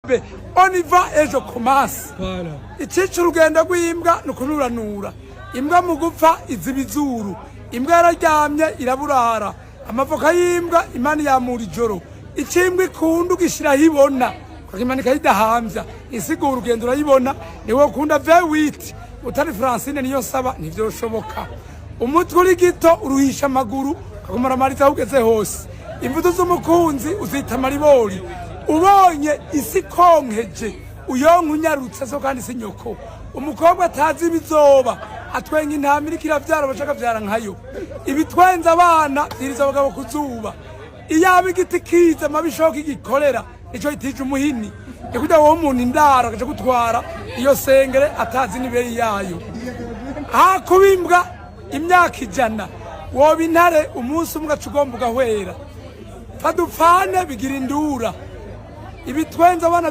B. On y va et je commence. Voilà. Icica urugendo rw'imbwa ni ukunuranura. Imbwa mu gupfa iziba izuru. Imbwa yararyamye iraburara. Amavoka y'imbwa Imana yamura ijoro. Icimbwa ikunda ugishiraho ibona, ukakimanika idahamvya. Insiguro urugendo urayibona. Niwe ukunda V8 utari Francine niyo saba, ntivyoshoboka. Umutwe uri gito uruhisha amaguru, ukagumara amariza aho ugeze hose. Imbuto z'umukunzi uzita amaribori. Ubonye isi konkeje, uyonka unyarutse so kandi si nyoko. Umukobwa atazi ibizoba atwenga intama iriko iravyara, baca akavyara nkayo. Ibitwenza abana vyiriza abagabo ku zuba. Iyaba igiti kiza amabishoka igikorera nico itije umuhini. Ni kugira wowe umuntu indaro akaja gutwara iyo sengere atazi n'ibeyi yayo. Hakuba imbwa imyaka 100, woba intare umunsi umwe, ugaca ugomba ugahwera. Fadupfane bigira indura. Ibitwenza abana.